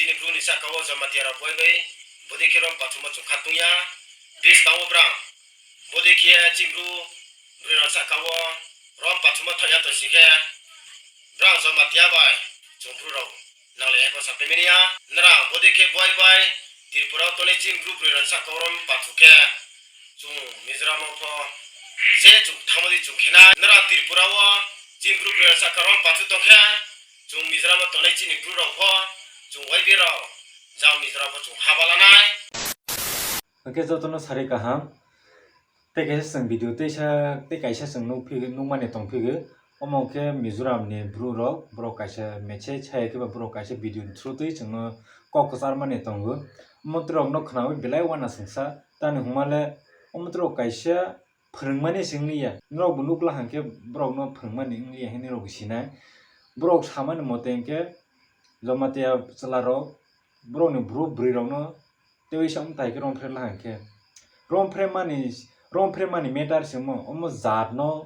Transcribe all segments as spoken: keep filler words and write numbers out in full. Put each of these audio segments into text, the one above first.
Chini bru ni saka o Jamatia rok bai bai bodei khe rom pathuma chwng kha tungya. Bwskango brang bodei khe chini bru bwrwi rok saka o rom pathuma thangya to si khe brang Jamatia bai chwng bru rok nang le ebo sa pemenia. Nrang bodei khe bai bai Tripura o tonwi chini bru bwrwi rok saka o rom pathu khe chwng Mizoram o pho je chwng thangmani chwng khenai. Nrang Tripura o chini bru bwrwi rok saka rom pathu tong khe chwng Mizoram o tonwi chini bru rok pho chwng Y B rok jang Mizoram pho chwng haba lanai. Hwnkhe jotono sari kaham. Tei kaisa chwng video teisa, tei kaisa chwng nukphi-, nukmani tongphigwi. Omo khe Mizoram ni bru rok, borok kaisa message hai khe ba borok kaisa video ni through twi chwngno kok kwcharmani tongo. Omo borok no khwnaui belai uanasingsa. Tamni hwnma le omo borok kaisa phwrwngmani se wngliya. Norok bo nukla hwnkhe borokno phwrwngmani wngliya hinwi norok bo sinai. Borok samani mote hwnkhe Jamatia chwla rok borokni bru bwrwi rokno teiwi sa wngthai khe romphre la hwnkhe. Romphre mani, romphre mani matter se omo, omo jat no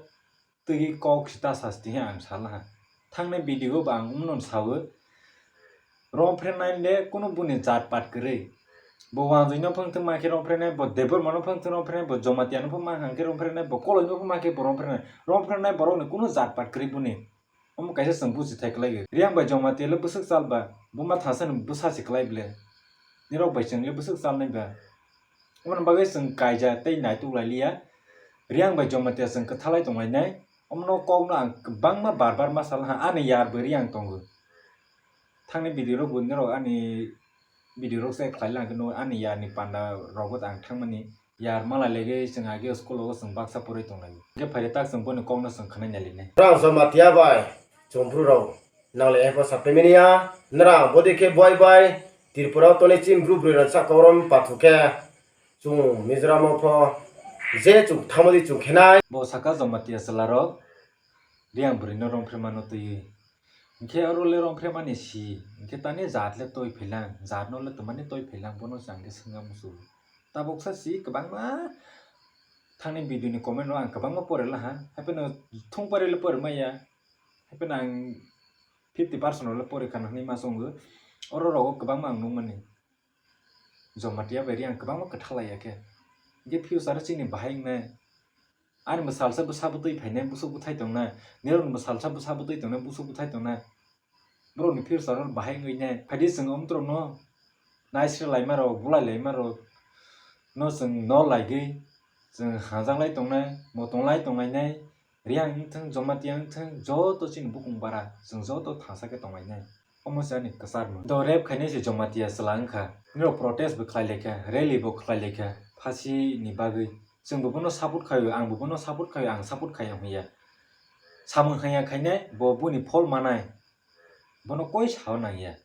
twi kok sita sasti he ang salaha. Thangnai video bo ang umno sawo. Romphrenai le kunu buni jat pat kwrwi. Bo Wanjwi no phwngthwng ma khe romphrenai, bo Debbarma no phwngthwng romphrenai, bo Jamatia no phwng ma hang khe romphrenai, bo Koloi no phwng ma khe bo romphrenai. Romphrenai borok ni kunu jat pat kwrwi buni. Omo kaisa chwng buchi thai kwlai. Riang bai Jamatia le bwswk chal ba, buma thangsa ni bwsa se kwlai ble. Nirok bai chwng le bwswk chalnai ba. Omo ni bagwi chwng kaija tei naituk lai liya. Riang bai Jamatia chwng kwthalai tonglainai. Omono kokno ang kwbangma bar bar ma sal ha, ani yar bo Riang tongo. Thangni video rok bo norok ani video rok se khlai lang khe no ani yar ni panda rok bo ang thangmani yar malai legwi chwng age school o chwng baksa porwi tonglai. Hwnkhe phaide tak chwng boni kokno chwng khwnai nai linai. Rang Jamatia bai chwng bru rok nang le ebo sa pemenia. Nrang bodi khe boi bai Tripura o tonwi chini bru bwrwi rok saka o rom pathu khe chwng Mizoram o pho je chwng thangmani chwng khenai. Bo saka Jamatia chwla rok Riang bwrwi no romphre mano twiwi. Hwnkhe oro le romphre mani si, hwnkhe tani jat le toi phailang, jat no le twmani toi phailang, bono chwng khe swngya muchung. Tabuksa si kwbangma thangni video ni comment rok ang kwbangma pore laha, hapheno thung pore le pore maya, hapheno ang fifty percent rok le pore khana hinwi ma chwngo. Oro rogo kwbangma ang nukmani. Jamatia bai Riang kwbangma kwtha laiya khe. Hwnkhe future o chini bahai wngnai. Ani bwsalsa bwsa bwtwi phainai busuk bwthai tongnai. Nirokni bwsalsa bwsa bwtwi tongnai busuk bwthai tongnai. Borokni future o bahai wngwi nai. Phaidi chwng omtrok no naisre laima rok, bulai laima rok no chwng no laigwi chwng hajak lai tongnai, motong lai tonglainai. Riang wngthung, Jamatia wngthung, joto chini bukung bara, chwng joto thangsa khe tonglainai. Omo se ani kwcharmung. Do rep khainai se Jamatia chwla wngkha. Nirok protest bo khlai laikha, rally bo khlai laikha, phasi ni bagwi. Chwng bo bono support khaio, ang bo bono support khaio, ang support khaio hwnya. Samung hanya khainai, bo boni phol manai. Bono koi sao nangya.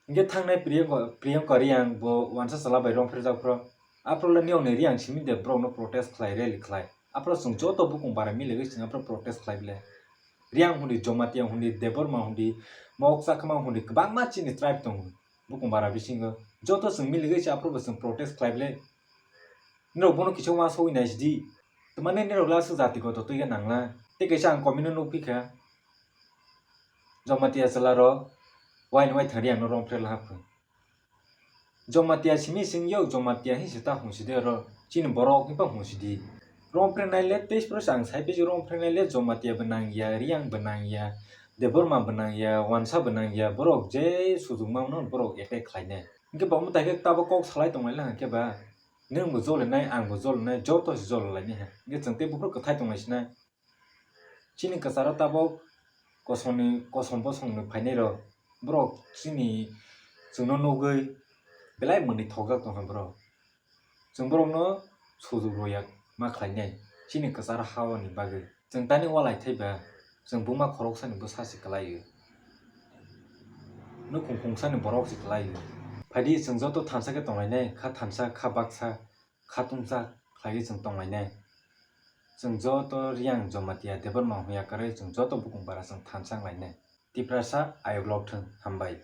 Hwnkhe thangnai Priyanka, Priyanka Riang bo wansa chwla bai romphre jak phro. Aphro le niyokni Riang simi de borokno protest khlai, rally khlai. Aphro chwng joto bukung bara miligwi chwng aphro protest khlai bile. Riang hundi, Jamatia hundi, Debbarma hundi, Mokchakma hundi, kwbangma chini tribe tongo bukung bara bisingo. Joto chwng miligwi se aphro bo chwng protest khlai bile. Nirok bono kisa uansugwi naisidi. Twmani nirok le aswk jati goto twi khe nangla. Tei kaisa ang comment o nukphi kha. Jamatia chwla rok waini waithang Riang no romphre laha phung. Jamatia simi sing yok, Jamatia hin se ta hung si de oro. Chini borok hin pa hung si di. Romphre nai le tei phro se ang sai phi Romphre nai le Jamatia bo nang ya, Riang bo nang ya, Debbarma bo nang ya, Wansa bo nang ya, borok je sujukma no borok attack khlai nai. Hwnkhe bo mwtai khe tabok kok salai tong lai hwnkhe ba. Nwng bo joli nai, ang bo joli nai, joto se joli lai nai ha. Hwnkhe chwng tei buphuru kwthai tong lai sinai. Chini kwcharo tabok kosongni, kosom bosongni phainai rok. Borok chini chwngno nugwi belai mwnwi thokjak tongkha borok. Chwng borokno sujuk rwya ma khlainai chini kwcharo ha-o ni bagwi. Chwng tani walai thai ba, chwng buma khoroksani bwsa se kwlaio. Nukhung khungsani borok se kwlaio. Phaidi chwng joto thansa khe tonglainai, kha thansa, kha baksa, kha tungsa khlaiwi chwng tonglainai. Chwng joto Riang Jamatia Debbarma hwnya kwrwi chwng joto bukung bara chwng thansa wnglainai. Tiprasa ayuk lok thung, hambai.